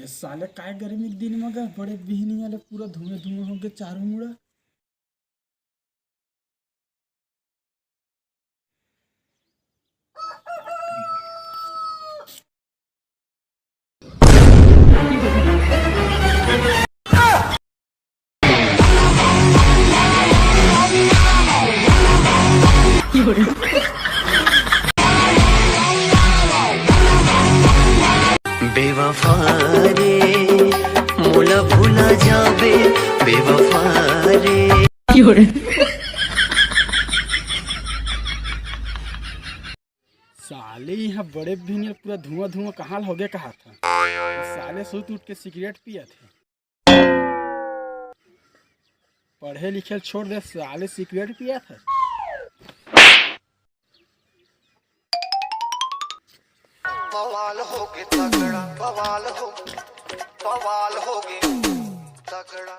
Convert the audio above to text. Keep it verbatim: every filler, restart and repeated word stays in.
साले काय गर्मी के दिन म गा, बड़े बिहनिया ले पूरा धुआं धुआं हो गे चारों मुड़ा। बेवफा रे, मोला भुला जाबे, बेवफा रे। साले इहाँ बड़े बिहनिया पूरा धुआं धुआं कहाँ ल होगे कहा था। साले सुत उठ के सिगरेट पिया थे। पढ़े लिखे ल छोड़ दे, साले सिगरेट पिया थे। बवाल होगे तगड़ा, बवाल हो, बवाल होगे तगड़ा।